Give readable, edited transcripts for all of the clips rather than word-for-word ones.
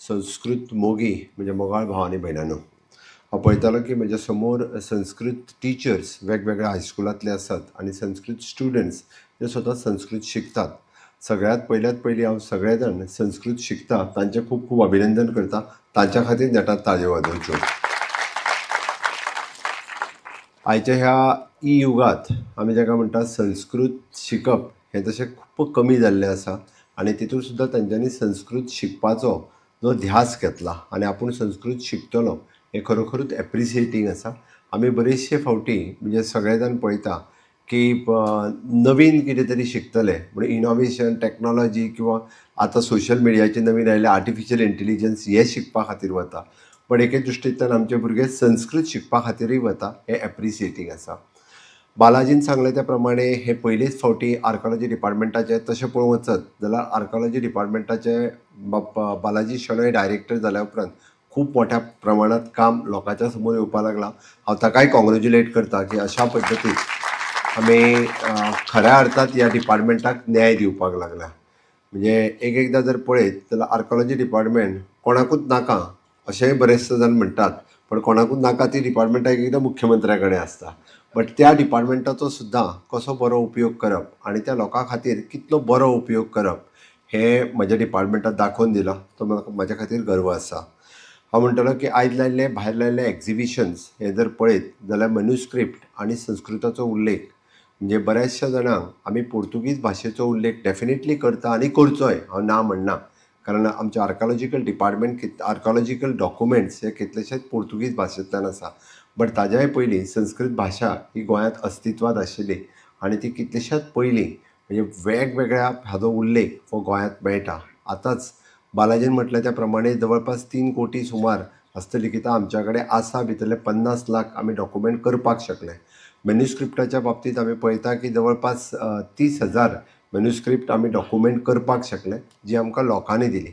संस्कृत मोगी म्हणजे मोगाळ भाव आनी भयणांनो, हांव पळयतालो की म्हज्या समोर संस्कृत टिचर्स वेगवेगळ्या हायस्कुलांतले आसात आनी संस्कृत स्टुडंट्स जे स्वता संस्कृत शिकतात. सगळ्यांत पयल्यात पयलीं हांव सगळे जाण संस्कृत शिकता तांचें खूब खूब अभिनंदन करता. तांच्या खातीर नेटान ताळयो वाजोवच्यो. आयच्या ह्या ई युगांत आमी जाका म्हणटा संस्कृत शिकप हें तशें खूब कमी जाल्लें आसा आनी तितून सुद्दां तांच्यांनी संस्कृत शिकपाचो जो ध्यास घेतला आनी आपूण संस्कृत शिकतलो हें खरोखरूच एप्रिसिएटींग आसा. आमी बरेचशे फावटी म्हणजे सगळे जाण पळयता की नवीन कितें तरी शिकतले म्हण इनोवेशन टॅक्नोलॉजी किंवां आतां सोशल मिडियाचेर नवीन आयिल्लें आर्टिफिशियल इंटेलिजन्स हें शिकपा खातीर वता, बट एके दृश्टींतल्यान आमचे भुरगे संस्कृत शिकपा खातीरूय वता हें एप्रिसिएटींग आसा. बालाजीन सांगलें त्या प्रमाणे हे पयलेच फावटी आर्कोलॉजी डिपार्टमेंटाचें तशें पळोवंक वचत जाल्यार आर्कोलॉजी डिपार्टमेंटाचे बालाजी शणै डायरेक्टर जाल्या उपरांत खूब मोठ्या प्रमाणांत काम लोकांच्या समोर येवपाक लागलां. हांव ताकाय कॉंग्रेच्युलेट करता की अशा पद्दतीन आमी खऱ्या अर्थात ह्या डिपार्टमेंटाक न्याय दिवपाक लागला. म्हणजे एक एकदां जर पळयत जाल्यार आर्कोलॉजी डिपार्टमेंट कोणाकूच नाका अशेंय बरेचशे जाण म्हणटात, पण कोणाकूच नाका ती डिपार्टमेंटां एक एकदां मुख्यमंत्र्या कडेन आसता. बट त्या डिपार्टमेंटाचो सुद्दां कसो बरो उपयोग करप आनी त्या लोकां खातीर कितलो बरो उपयोग करप हें म्हज्या डिपार्टमेंटान दाखोवन दिलां, तो म्हाका म्हज्या खातीर गर्व आसा. हांव म्हणटलो की आयज लायिल्ले भायर लायिल्ले एग्जिबिशन्स हे जर पळयत जाल्यार मॅन्युस्क्रिप्ट आनी संस्कृताचो उल्लेख म्हणजे बऱ्याचशा जाणांक आमी पोर्तुगीज भाशेचो उल्लेख डेफिनेटली करता आनी करचोय, हांव ना म्हणना, कारण आमचे आर्कोलॉजिकल डिपार्टमेंट आर्कोलॉजिकल डॉक्युमेंट्स हे कितलेशेच पोर्तुगीज भाशेंतल्यान आसा, बट ताज्याय पयलीं संस्कृत भाशा ही गोंयांत अस्तित्वांत आशिल्ली आनी ती कितलेश्याच पयलीं म्हणजे वेगवेगळ्या हाजो उल्लेख हो गोंयांत मेळटा. आतांच बालाजीन म्हटलें त्या प्रमाणे जवळपास 3 कोटी सुमार हस्तलिखितां आमच्या कडेन आसा, भितरले 50 लाख आमी डॉक्युमेंट करपाक शकले. मॅन्युस्क्रिप्टाच्या बाबतींत आमी पळयता की जवळपास 30,000 मॅन्युस्क्रिप्ट आमी डॉक्युमेंट करपाक शकले जी आमकां लोकांनी दिली.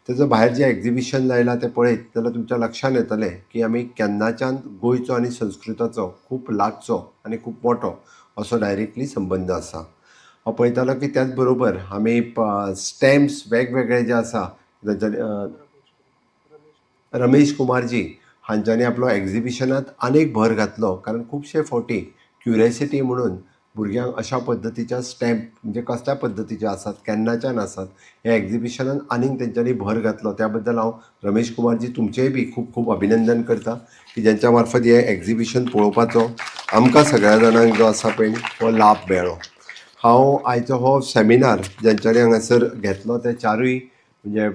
तेजो भायर जें एग्जिबिशन लायलां तें पळयत जाल्यार तुमच्या लक्षांत येतलें की आमी केन्नाच्यान गोंयचो आनी संस्कृताचो खूब लागचो आनी खूब मोठो असो डायरेक्टली संबंद आसा. हांव पळयतालो की त्याच बरोबर आमी स्टॅम्प्स वेगवेगळे जे आसा रमेश कुमारजी हांच्यांनी आपलो एग्जिबिशनांत आनीक भर घातलो, कारण खुबशे फावटी क्युरियोसिटी म्हणून भुरग्यांक अशा पद्दतीच्या स्टॅम्प म्हणजे कसल्या पद्दतीचे आसात, केन्नाच्यान आसात, ह्या एग्जिबिशनान आनीक तेंच्यांनी भर घातलो. त्या बद्दल हांव रमेश कुमारजी तुमचेंय बी खूब खूब अभिनंदन करता की ज्यांच्या मार्फत हें एग्जिबिशन पळोवपाचो आमकां सगळ्या जाणांक जो आसा पळय हो लाभ मेळ्ळो. हांव आयचो हो सेमिनार ज्यांच्यांनी हांगासर घेतलो ते चारूय म्हणजे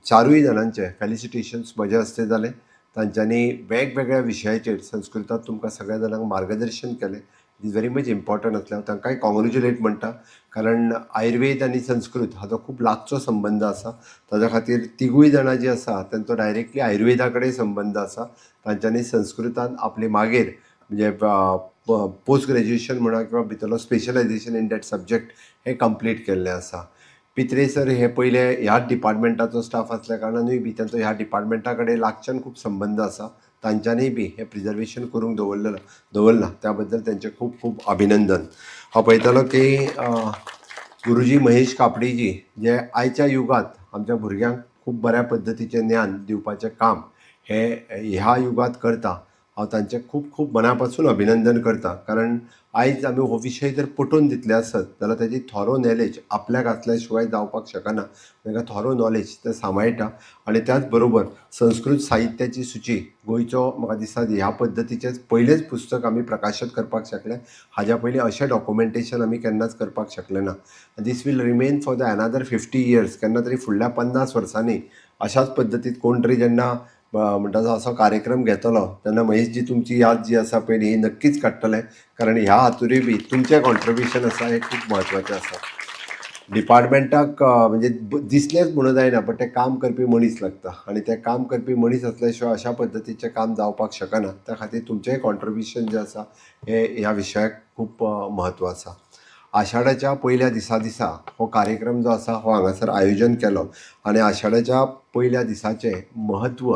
चारूय जाणांचे फेलिसिटेशन्स म्हज्या हस्ते जालें. तांच्यांनी वेगवेगळ्या विशयाचेर संस्कृतांत तुमकां सगळ्या जाणांक मार्गदर्शन केलें. It is very much important आसलें. हांव तांकांय कॉंग्रेच्युलेट म्हणटा, कारण आयुर्वेद आनी संस्कृत हाजो खूब लागचो संबंद आसा. ताज्या खातीर तिगूय जाणां जीं आसा तांचो डायरेक्टली आयुर्वेदा कडेन संबंद आसा. तांच्यांनी संस्कृतान आपले मागीर म्हणजे पोस्ट ग्रेज्युएशन म्हणा किंवा भितरलो स्पेशलायझेशन इन that subject हें कंप्लीट केल्लें आसा. पित्रे सर हे पयले ह्याच डिपार्टमेंटाचो स्टाफ आसल्या कारणानूय बी तांचो ह्या डिपार्टमेंटा कडेन लागच्यान खूब संबंद आसा. तांच्यांनीय बी हें प्रिजर्वेशन करूंक दवरलां, त्या बद्दल तांचें खूब खूब अभिनंदन. हांव पळयतालो की गुरुजी महेश कापडीजी जे आयच्या युगांत आमच्या भुरग्यांक खूब बऱ्या पद्दतीचें ज्ञान दिवपाचें काम हें ह्या युगांत करता, हांव तांचें खूब खूब मना पासून अभिनंदन करता. कारण आयज आमी हो विशय जर पटोवन दितले आसत जाल्यार ताजी थोरो नॉलेज आपल्याक आसल्या शिवाय जावपाक शकना. तांकां थोरो नॉलेज तें सांबाळटा आनी त्याच बरोबर संस्कृत साहित्याची सुची गोंयचो म्हाका दिसता ह्या पद्दतीचें पयलेंच पुस्तक आमी प्रकाशीत करपाक शकले. हाज्या पयलीं अशें डॉक्युमेंटेशन आमी केन्नाच करपाक शकले ना. This will remain for the another 50 years. केन्ना तरी फुडल्या 50 वर्सांनी अशाच पद्दतीत कोण तरी जेन्ना म्हणटा तो असो कार्यक्रम घेतलो तेन्ना महेशजी तुमची याद जी आसा पळय ही नक्कीच काडटले, कारण ह्या हातूरूय बी तुमचें कॉन्ट्रिब्युशन आसा हें खूब म्हत्वाचें आसा. डिपार्टमेंटाक म्हणजे दिसलेंच म्हणून जायना, बट तें काम करपी मनीस लागता आनी तें काम करपी मनीस आसल्या शिवाय अशा पद्दतीचें काम जावपाक शकना. त्या खातीर तुमचेंय कॉन्ट्रिब्युशन जें आसा हें ह्या विशयाक खूब म्हत्व आसा. आषाढाच्या पयल्या दिसा दिसा हो कार्यक्रम जो आसा हो हांगासर आयोजन केलो आनी आषाढाच्या पयल्या दिसाचें म्हत्व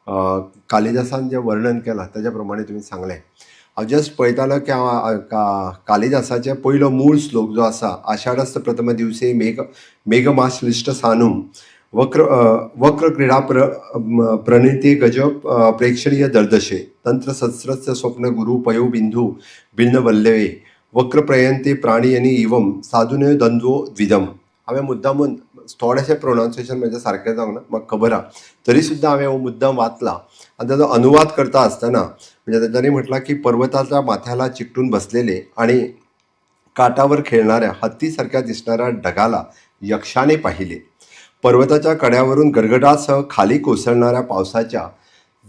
कालिदासान जें वर्णन केलां ताज्या प्रमाणे तुमी सांगलें. हांव जस्ट पळयतालो की हांव कालिदासाचें पयलो मूळ श्लोक जो आसा, आषाढस्थ प्रथम दिवसे मेघ मेघमाश्लिष्ट सानूम वक्र वक्र क्रीडा प्रणिती गज प्रेक्षणीय दर्दशे तंत्र सस्त्रस्य स्वप्न गुरु पयो बिंदू भिन्न वल्लवे वक्र प्रयंते प्राणी आनी इवम साधुनय द्वंद्वो द्विदम. हांवें मुद्दामून थोडेशें प्रोनावन्सिएशन म्हजें सारकें जावंक ना, म्हाका खबर आहा, तरी सुद्दां हांवें हो मुद्दाम वाचला आनी ताजो अनुवाद करता आसतना म्हणजे तांच्यांनी म्हटलां की पर्वताच्या माथ्याला चिकटून बसलेले आणि काठावर खेळणाऱ्या हत्तीसारख्या दिसणाऱ्या ढगाला यक्षाने पाहिले. पर्वताच्या कड्यावरून गडगडासह खाली कोसळणाऱ्या पावसाच्या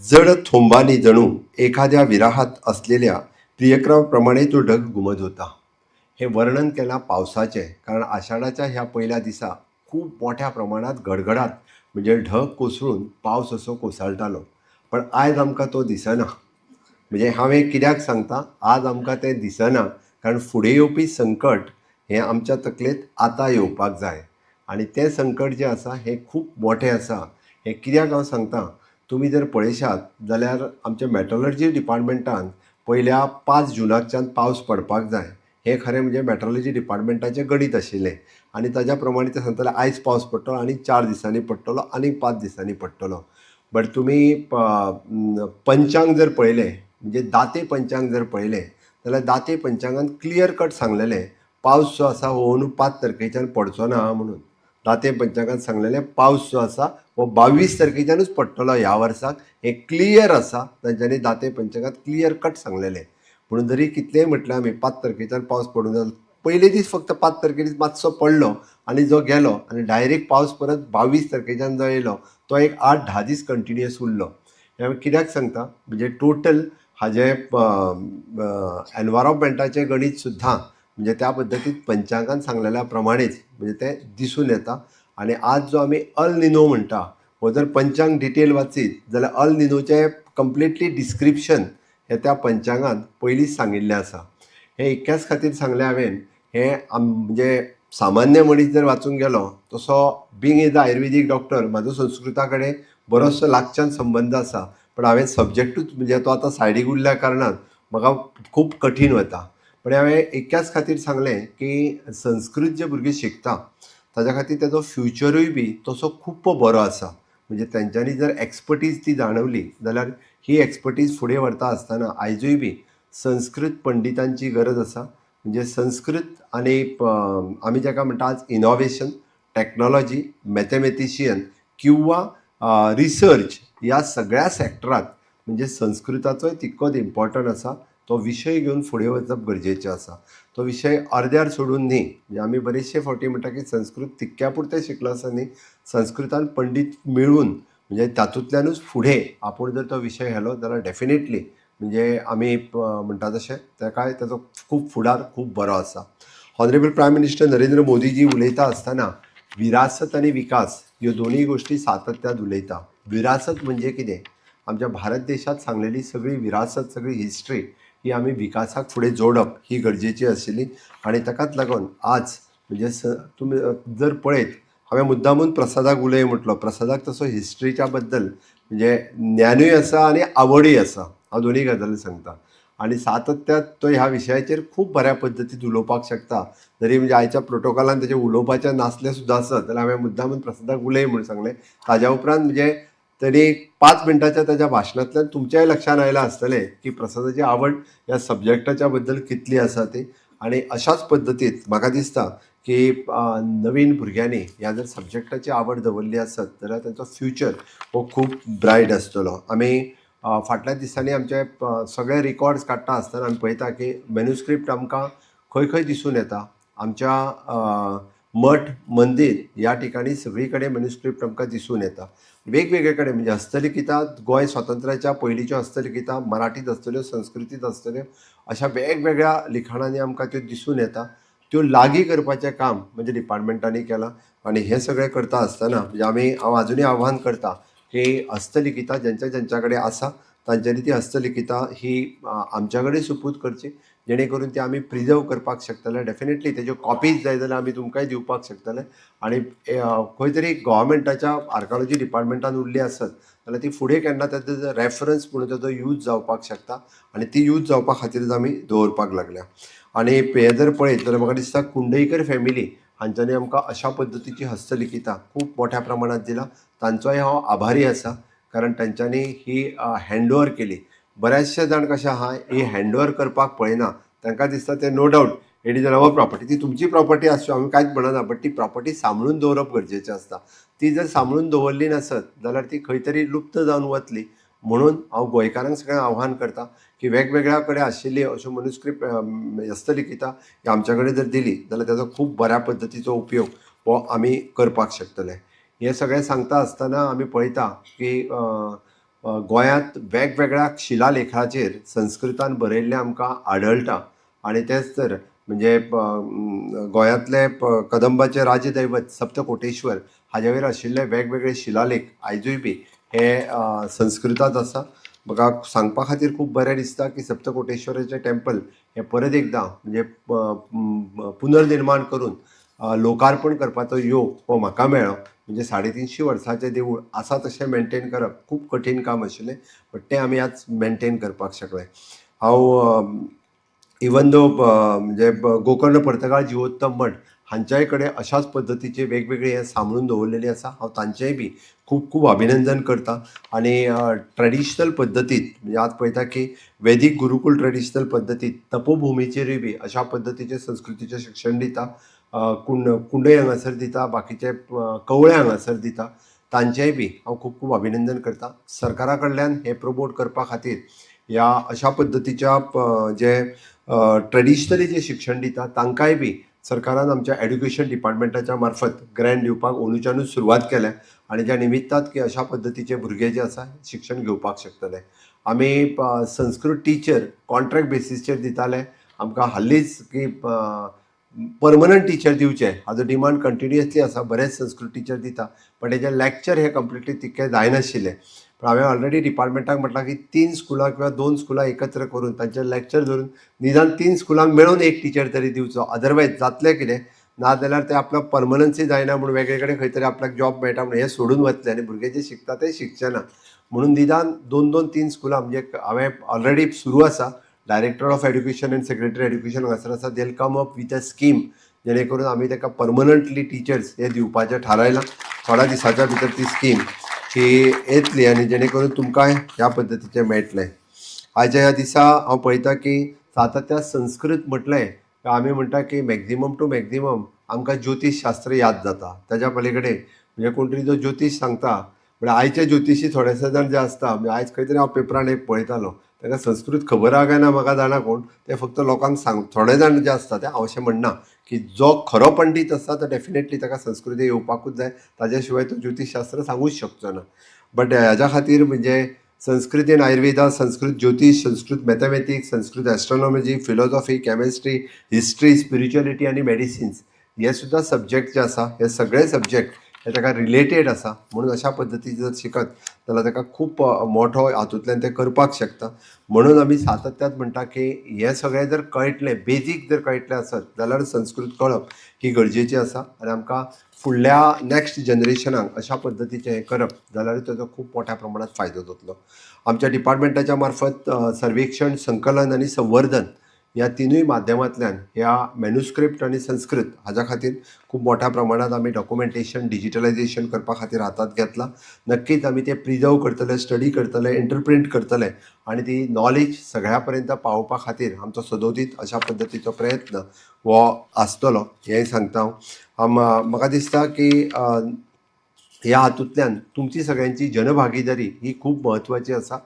जड थोंबानी जणू एखाद्या विरहात असलेल्या प्रियकराप्रमाणे तो ढग घुमत होता. हे वर्णन केलां पावसाचें, कारण आषाढाच्या ह्या पयल्या दिसा खूब मोठ्या प्रमाणात गडगडाट म्हणजे ढग कोसळून पावस असो कोसळटालो, पण आयज आमकां तो दिसना. म्हणजे हांव हें कित्याक सांगता, आज आमकां तें दिसना कारण फुडें येवपी संकट हें आमच्या तकलेंत आतां येवपाक जाय आनी तें संकट जें आसा हें खूब मोठें आसा. हें कित्याक हांव सांगता, तुमी जर पळयशात जाल्यार आमच्या मॅट्रोलॉजी डिपार्टमेंटान पयल्या 5 जुनाकच्यान पावस पडपाक जाय, हें खरें म्हणजे मॅट्रोलॉजी डिपार्टमेंटाचें गणीत आशिल्लें आनी ताज्या प्रमाणे ते सांगताले आयज पावस पडटलो आनी 4 दिसांनी पडटलो आनी 5 दिसांनी पडटलो. बट तुमी पंचांग जर पळयलें, म्हणजे दाते पंचांग जर पळयलें जाल्यार दाते पंचांगान क्लियर कट सांगलेलें, पावस जो आसा हो अंदू 5 तारखेच्यान पडचो ना म्हणून. दाते पंचांगान सांगलेलें, पावस जो आसा हो 22 तारखेच्यानूच पडटलो ह्या वर्साक, हें क्लियर आसा. तांच्यांनी दाते पंचांगात क्लियर कट सांगलेलें. म्हणून जरी कितलेंय म्हटलें आमी 5 तारखेच्यान पावस पडूंक जाय, पयले दीस फक्त 5 तारखे दीस मातसो पडलो आनी जो गेलो आनी डायरेक्ट पावस परत 22 तारखेच्यान जो येयलो तो एक 8-10 दीस कंटिन्युअस उरलो. हें हांव कित्याक सांगता, म्हणजे टोटल हाजें एनवायरोमेंटाचें गणीत सुद्दां म्हणजे त्या पद्दतीन पंचांगान सांगलेल्या प्रमाणेच म्हणजे तें दिसून येता. आनी आज जो आमी अल निनो म्हणटा, हो जर पंचांग डिटेल वाचीत जाल्यार अल निनोचें कंप्लिटली डिस्क्रिप्शन हें त्या पंचांगान पयलींच सांगिल्लें आसा. हें इतक्याच खातीर सांगलें हांवें, हें म्हणजे सामान्य मनीस जर वाचूंक गेलो तसो, being is a Ayurvedic doctor, म्हाजो संस्कृता कडेन बरोचसो लागच्यान संबंद आसा, पण हांवें सब्जेक्टूच म्हणजे तो आतां सायडीक उरल्या कारणान म्हाका खूब कठीण वता. पण हांवें इतक्याच खातीर सांगलें की संस्कृत जे भुरगे शिकता ताज्या खातीर तेजो फ्युचरूय बी तसो खूब बरो आसा. म्हणजे तेंच्यांनी जर एक्सपर्टीज ती जाणवली जाल्यार ही एक्सपर्टीज फुडें व्हरता आसतना आयजूय बी संस्कृत पंडितांची गरज आसा. म्हणजे संस्कृत आनी आमी जाका म्हणटा आज इनोवेशन, टॅक्नॉलॉजी, मॅथमॅटिशियन किंवा रिसर्च ह्या सगळ्या सॅक्टरात म्हणजे संस्कृताचोय तितकोच इम्पॉर्टंट आसा. तो विशय घेवन फुडें वचप गरजेचें आसा, तो विशय अर्द्यार सोडून न्ही. म्हणजे आमी बरेचशे फावटी म्हणटा की संस्कृत तितक्या पुरतें शिकलो आसा न्ही, संस्कृतान पंडीत मेळून म्हणजे तातूंतल्यानूच फुडें आपूण जर तो विशय व्हेलो जाल्यार डेफिनेटली म्हणजे आमी म्हणटा तशें ताकाय ताचो खूब फुडार खूब बरो आसा. ऑनरेबल प्रायम मिनिस्टर नरेंद्र मोदीजी उलयता आसतना विरासत आनी विकास ह्यो दोनूय गोश्टी सातत्यात उलयता. विरासत म्हणजे कितें? आमच्या भारत देशांत सांगलेली सगळी विरासत, सगळी हिस्ट्री ही आमी विकासाक फुडें जोडप ही गरजेची आशिल्ली. आनी ताकाच लागून आज म्हणजे तुमी जर पळयत, हांवें मुद्दामून प्रसादाक उलय म्हटलो. प्रसादाक तसो हिस्ट्रीच्या बद्दल म्हणजे ज्ञानूय आसा आनी आवडूय आसा, हांव दोनूय गजाली सांगता. आनी सातत्यात तो ह्या विशयाचेर खूब बऱ्या पद्दतीन उलोवपाक शकता. जरी म्हणजे आयच्या प्रोटोकॉलान तेजें उलोवपाचें नासलें सुद्दां आसत जाल्यार हांवें मुद्दामून प्रसादाक उलय म्हूण सांगलें. ताज्या उपरांत म्हणजे तेणी 5 मिनटाच्या ताच्या भाशणांतल्यान तुमच्याय लक्षांत आयलां आसतलें की प्रसादाची आवड ह्या सब्जॅक्टाच्या बद्दल कितली आसा ती. आनी अशाच पद्दतीत म्हाका दिसता की नवीन भुरग्यांनी ह्या जर सब्जॅक्टाची आवड दवरली आसत जाल्यार तांचो फ्युचर हो खूब ब्रायट आसतलो. आमी फाटल्या दिसांनी आमचे सगळे रिकॉर्ड्स काडटा आसतना आमी पळयता की मॅन्युस्क्रिप्ट आमकां खंय खंय दिसून येता. आमच्या मठ मंदीर ह्या ठिकाणी सगळी कडेन मॅन्युस्क्रिप्ट आमकां दिसून येता वेगवेगळे कडेन. म्हणजे हस्तलिखितां, गोंय स्वातंत्र्याच्या पयलींच्यो हस्तलिखितां मराठीत आसतल्यो, संस्कृतीत आसतल्यो, अशा वेगवेगळ्या लिखाणांनी आमकां त्यो दिसून येता. त्यो लागीं करपाचें काम म्हणजे डिपार्टमेंटांनी केलां. आनी हें सगळें करता आसतना म्हणजे आमी, हांव आजुनूय आव्हान करता की हस्तलिखितां ज्यांच्या ज्यांच्या कडेन आसा तांच्यांनी ती हस्तलिखितां ही आमच्या कडेन सुपूत करची, जेणे करून ती आमी प्रिजर्व करपाक शकतले. डेफिनेटली तेज्यो कॉपीज जाय जाल्यार आमी तुमकांय दिवपाक शकतले. आनी खंय तरी गोवोरमेंटाच्या आर्किओलॉजी डिपार्टमेंटान उरली आसत जाल्यार ती फुडें केन्ना तेजो रेफरन्स म्हणून तेजो यूज जावपाक शकता आनी ती यूज जावपा खातीरच आमी दवरपाक लागल्या. आनी हें जर पळयत जाल्यार म्हाका दिसता कुंडईकर फॅमिली हांच्यांनी आमकां अशा पद्दतीची हस्तलिखितां खूब मोठ्या प्रमाणात दिलां. तांचोय हांव आभारी आसा, कारण तांच्यांनी ही हँडओवर केली. बऱ्याचशे जाण कशें आहा, ही हँडओवर करपाक पळयना. तांकां दिसता ते, no doubt it is our property. ती तुमची प्रॉपर्टी आसची, आमी कांयच म्हणना, बट ती प्रॉपर्टी सांबाळून दवरप गरजेचें आसता. ती जर सांबाळून दवरली नासत जाल्यार ती खंय तरी लुप्त जावन वतली. म्हणून हांव गोंयकारांक सगळ्यांक आव्हान करता की वेगवेगळ्या कडेन आशिल्ली अश्यो मनुस्क्रिप्ट, हस्तलिखितां ही आमच्या कडेन जर दिली जाल्यार ताजो खूब बऱ्या पद्दतीचो उपयोग हो आमी करपाक शकतले. हें सगळें सांगता आसतना आमी पळयता की गोंयांत वेगवेगळ्या शिलालेखाचेर संस्कृतान बरयल्लें आमकां आढळटा आनी तेच तर म्हणजे गोंयांतले कदंबाचें राजदैवत सप्तकोटेश्वर हाजे वयर आशिल्ले वेगवेगळे शिलालेख आयजूय बी हे संस्कृतांत आसा. म्हाका सांगपा खातीर खूब बरें दिसता की सप्तकोटेश्वराचें टेम्पल हें परत एकदां म्हणजे पुनर्निर्माण करून लोकार्पण करपाचो योग हो म्हाका मेळ्ळो. म्हणजे 350 वर्सांचें देवूळ आसा तशें मेनटेन करप खूब कठीण काम आशिल्लें, बट तें आमी आज मेनटेन करपाक शकले. हांव इवन दो म्हणजे गोकर्ण पर्तगाळ जिवोत्तम मठ हांच्याय कडेन अशाच पद्दतीचे वेगवेगळे हें सांबाळून दवरलेली आसा. हांव तांचेय बी खूब खूब अभिनंदन करता. आनी ट्रेडिशनल पद्दतीत म्हणजे आज पळयता की वैदीक गुरुकूल ट्रेडिशनल पद्दतीत तपोभुमीचेरूय बी अशा पद्दतीचें संस्कृतीचें शिक्षण दिता. कुंडय हांगासर दिता, बाकीचे कवळे हांगासर दिता. तांचेय बी हांव खूब खूब अभिनंदन करता. सरकारा कडल्यान हें प्रमोट करपा खातीर ह्या अशा पद्दतीच्या जे ट्रेडिशनली जें शिक्षण दिता तांकांय बी सरकारान आमच्या एड्युकेशन डिपार्टमेंटाच्या मार्फत ग्रँट दिवपाक अंदूच्यानूच सुरवात केल्या आनी ज्या निमित्तात की अशा पद्दतीचे भुरगे जे आसा शिक्षण घेवपाक शकतले. आमी संस्कृत टिचर कॉन्ट्रॅक्ट बेसीसचेर दिताले. आमकां हालींच की परमनंट टिचर दिवचे हाजो डिमांड कंटिन्युअसली आसा. बरेच संस्कृत टिचर दिता, पण तेजे लॅक्चर हे कंप्लिटली तितके जायनाशिल्ले. पण हांवें ऑलरेडी डिपार्टमेंटाक म्हटलां की तीन स्कुलां किंवा दोन स्कुलां एकत्र करून तांचे लॅक्चर धरून निदान तीन स्कुलांक मेळून एक टिचर तरी दिवचो. अदरवायज जातलें कितें, ना जाल्यार ते आपल्याक परमनन्सी जायना म्हूण वेगळे कडेन खंय तरी आपल्याक जॉब मेळटा म्हूण हें सोडून वतले आनी भुरगे जे शिकता ते शिकचे ना. म्हणून निदान दोन दोन तीन स्कुलां म्हणजे हांवें ऑलरेडी सुरू आसा. Director of Education and Secretary Education हांगासर आसा. They'll come up with a scheme जेणे करून आमी ताका परमनंटली टिचर्स हे दिवपाचें थारायलां. थोड्या दिसाच्या भितर ती स्कीम ही येतली आनी जेणे करून तुमकांय ह्या पद्दतीचें मेळटलें. आयच्या ह्या दिसा हांव पळयता की सातत्यान संस्कृत म्हटलें काय आमी म्हणटा की मॅक्झिमम टू मॅक्झिमम आमकां ज्योतीश शास्त्र याद जाता. ताज्या पली कडेन म्हणजे कोण तरी जो ज्योतीश सांगता, म्हळ्यार आयचे ज्योतिशी थोडेशे जाण जे आसता, म्हणजे आयज खंय तरी हांव पेपरान एक पळयतालो, ताका संस्कृत खबर आहा काय ना म्हाका जाणा कोण, ते फक्त लोकांक सांग. थोडे जाण जे आसता ते, हांव अशें म्हणना की जो खरो पंडीत आसता तो डेफिनेटली ताका संस्कृत येवपाकूच जाय, ताज्या शिवाय तो ज्योतिशशास्त्र सांगूच शकचो ना. बट हाज्या खातीर म्हणजे Sanskrit in Ayurveda, Sanskrit jyotish, Sanskrit mathematics, Sanskrit astronomy, philosophy, chemistry, history, spirituality आनी मेडिसिन्स हे सुद्दां सब्जेक्ट जे आसा, हे सगळे सब्जेक्ट हे ताका रिलेटेड आसा. म्हणून अशा पद्दतीन जर शिकत जाल्यार ताका खूब मोठो हातूंतल्यान ते करपाक शकता. म्हणून आमी सातत्यान म्हणटा की हें सगळें जर कळटलें, बेजीक जर कळटलें आसत जाल्यार संस्कृत कळप ही गरजेची आसा आनी आमकां फुडल्या नॅक्स्ट जनरेशनाक अशा पद्दतीचें हें करप जाल्यार ताजो खूब मोठ्या प्रमाणात फायदो जातलो. आमच्या डिपार्टमेंटाच्या मार्फत सर्वेक्षण, संकलन आनी संवर्धन ह्या तिनूय माध्यमांतल्यान ह्या मॅन्युस्क्रिप्ट आनी संस्कृत हाज्या खातीर खूब मोठ्या प्रमाणात आमी डॉक्युमेंटेशन, डिजिटलायझेशन करपा खातीर हातांत घेतलां. नक्कीच आमी तें प्रिजर्व करतले, स्टडी करतले, इंटरप्रीट करतले आनी ती नॉलेज सगळ्या पर्यंत पावोवपा खातीर आमचो सदोदीत अशा पद्दतीचो प्रयत्न हो आसतलो हेंय सांगता हांव. म्हाका दिसता की ह्या हातूंतल्यान तुमची सगळ्यांची जनभागीदारी ही खूब म्हत्वाची आसा.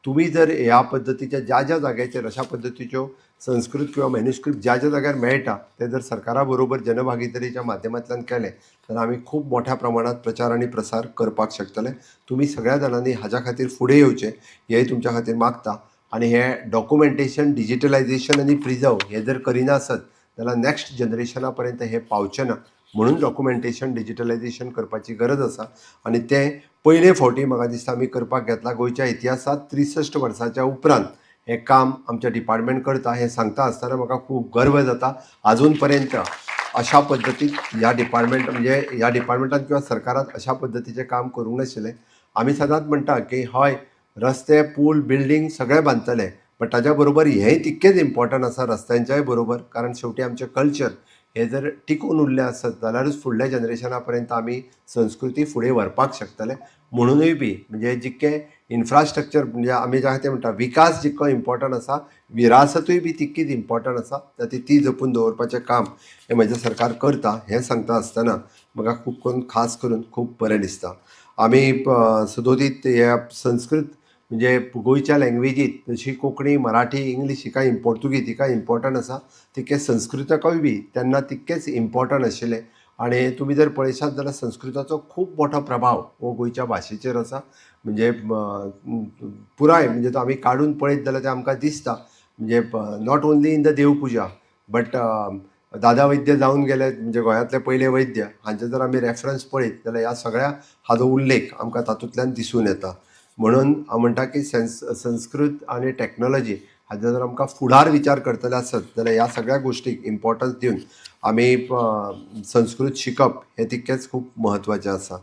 तुमी जर ह्या पद्दतीच्या ज्या ज्या जाग्याचेर अशा पद्दतीच्यो संस्कृत किंवा मॅन्युस्क्रिप्ट ज्या ज्या जाग्यार मेळटा ते जर सरकारा बरोबर जनभागीदारीच्या माध्यमांतल्यान केलें जाल्यार आमी खूब मोठ्या प्रमाणात प्रचार आनी प्रसार करपाक शकतले. तुमी सगळ्या जाणांनी हाज्या खातीर फुडें येवचें हेंय तुमच्या खातीर मागता. आनी हें डॉक्युमेंटेशन, डिजिटलायझेशन आनी प्रिजर्व हें जर करिना आसत जाल्यार नॅक्स्ट जनरेशना पर्यंत हें पावचें ना. म्हणून डॉक्युमेंटेशन, डिजिटलायझेशन करपाची गरज आसा आनी तें पयले फावटी म्हाका दिसता आमी करपाक घेतलां. गोंयच्या इतिहासांत 63 वर्साच्या उपरांत हें काम आमचें डिपार्टमेंट करता हें सांगता आसतना म्हाका खूब गर्व जाता. आजून पर्यंत अशा पद्दतीन ह्या डिपार्टमेंट, म्हणजे ह्या डिपार्टमेंटान किंवा सरकारान अशा पद्दतीचें काम करूंक नाशिल्लें. आमी सदांच म्हणटा की हय, रस्ते, पूल, बिल्डींग सगळें बांदतले, बट ताज्या बरोबर हेंय तितकेंच इम्पॉर्टंट आसा रस्त्यांच्याय बरोबर, कारण शेवटी आमचें कल्चर हे जर टिकून उरलें आसत जाल्यारूच फुडल्या जनरेशना पर्यंत आमी संस्कृती फुडें व्हरपाक शकतले. म्हणुनूय बी म्हणजे जितकें इन्फ्रास्ट्रक्चर, म्हणजे आमी जाका ते म्हणटा विकास जितको इम्पॉर्टंट आसा, विरासतूय बी तितकीच इम्पॉर्टंट आसा. ती ती जपून दवरपाचें काम हें म्हजें सरकार करता हें सांगता आसतना म्हाका खूब करून, खास करून खूब बरें दिसता. आमी सदोदीत ह्या संस्कृत, म्हणजे गोंयच्या लँग्वेजीत जशी कोंकणी, मराठी, इंग्लीश हिका, पोर्तुगीज हिका इम्पॉर्टंट आसा, तितकें संस्कृताकूय बी तेन्ना तितकेंच इम्पॉर्टंट आशिल्लें. आनी तुमी जर पळयशात जाल्यार संस्कृताचो खूब मोठो प्रभाव हो गोंयच्या भाशेचेर आसा. म्हणजे पुराय, म्हणजे तो आमी काडून पळयत जाल्यार तें आमकां दिसता. म्हणजे not only in the devpuja, but Dada Vaidya जावन गेले, म्हणजे गोंयांतले पयले वैद्य, हांचे जर आमी रेफरन्स पळयत जाल्यार ह्या सगळ्या हाजो उल्लेख आमकां तातूंतल्यान दिसून येता. म्हणून हांव म्हणटा की संस्कृत आनी टॅक्नोलॉजी हाजो जर आमकां फुडार विचार करतले आसत जाल्यार ह्या सगळ्या गोश्टीक इम्पॉर्टन्स दिवन आमी संस्कृत शिकप हें तितकेंच खूब म्हत्वाचें आसा.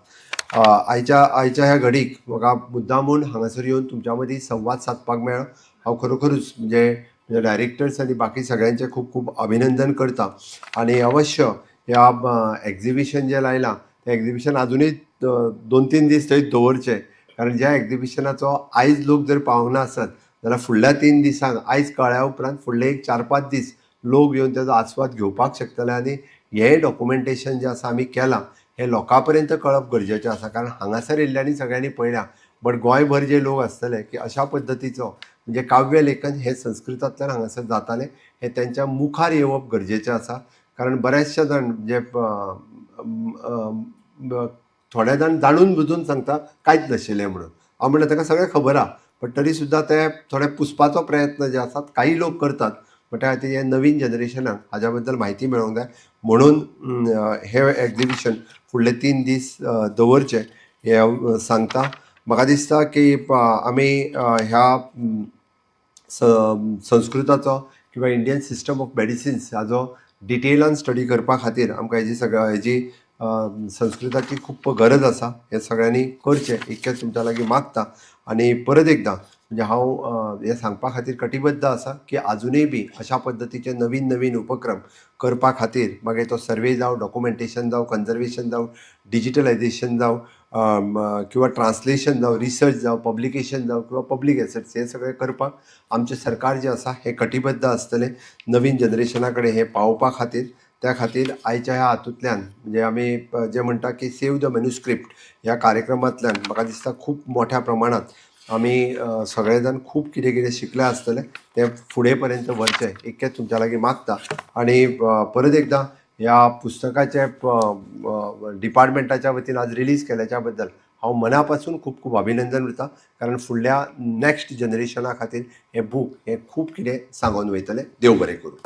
आयच्या ह्या घडीक म्हाका मुद्दामून हांगासर येवन तुमच्या मदीं संवाद सादपाक मेळ्ळो. हांव खरोखरूच म्हणजे म्हजे डायरेक्टर्स आनी बाकी सगळ्यांचें खूब खूब अभिनंदन करता आनी अवश्य ह्या एक्झिबिशन जें लायलां तें एक्झिबिशन आजुनूय 2-3 दीस थंय दवरचें, कारण ज्या एक्झिबिशनाचो आयज लोक जर पावना आसत जाल्यार फुडल्या 3 दिसांक, आयज कळ्ळ्या उपरांत फुडले एक 4-5 दीस लोक येवन तेजो आस्वाद घेवपाक शकतले. आनी हें डॉक्युमेंटेशन जें आसा आमी केलां, हें लोकां पर्यंत कळप गरजेचें आसा, कारण हांगासर येयल्ल्यांनी सगळ्यांनी पळयलां, बट गोंयभर जे लोक आसतले की अशा पद्दतीचो म्हणजे काव्य लेखन हें संस्कृतांतल्यान हांगासर जातालें, हें तेंच्या मुखार येवप गरजेचें आसा. कारण बरेचशे जाण, म्हणजे थोडे जाण जाणून बुजून सांगता कांयच नाशिल्लें म्हणून. हांव म्हणटा ताका सगळें खबर आहा, पण तरी सुद्दां ते थोडे पुसपाचो प्रयत्न जे आसात काही लोक करतात. पण त्या खातीर हे नवीन जनरेशनाक हाज्या बद्दल म्हायती मेळोंक जाय, म्हणून हें एक्झिबिशन फुडले 3 दीस दवरचें हें हांव सांगता. म्हाका दिसता की आमी ह्या संस्कृताचो किंवा इंडियन सिस्टम ऑफ मेडिसिन्स हाजो डिटेलान स्टडी करपा खातीर आमकां हेजी सगळ्या हेजी संस्कृताची खूब गरज आसा. हें सगळ्यांनी करचें इतकेंच तुमच्या लागीं मागता. आनी परत एकदां म्हणजे हांव हें सांगपा खातीर कटिबद्ध आसा की आजुनूय बी अशा पद्दतीचे नवीन नवीन उपक्रम करपा खातीर, मागीर तो सर्वे जावं, डॉक्युमेंटेशन जावं, कन्जर्वेशन जावं, डिजिटलायझेशन जावं किंवा ट्रान्सलेशन जावं, रिसर्च जावं, पब्लिकेशन जावं किंवा पब्लीक एसेट्स, हे सगळें करपाक आमचें सरकार जें आसा हें कटिबद्ध आसतलें नवीन जनरेशना कडेन हें पावोवपा खातीर. त्या खातीर आयच्या ह्या हातूंतल्यान, म्हणजे आमी जें म्हणटा की सेव the manuscript ह्या कार्यक्रमांतल्यान म्हाका दिसता खूब मोठ्या प्रमाणांत आमी सगळे जाण खूब कितें कितें शिकले आसतले. तें फुडें पर्यंत व्हरचें इतकेंच तुमच्या लागीं मागता. आनी परत एकदां ह्या पुस्तकाचे डिपार्टमेंटाच्या वतीन आज रिलीज केल्याच्या बद्दल हांव मना पासून खूब खूब अभिनंदन दिता, कारण फुडल्या नॅक्स्ट जनरेशना खातीर हें बूक हें खूब कितें सांगून वयतलें. देव बरें करूं.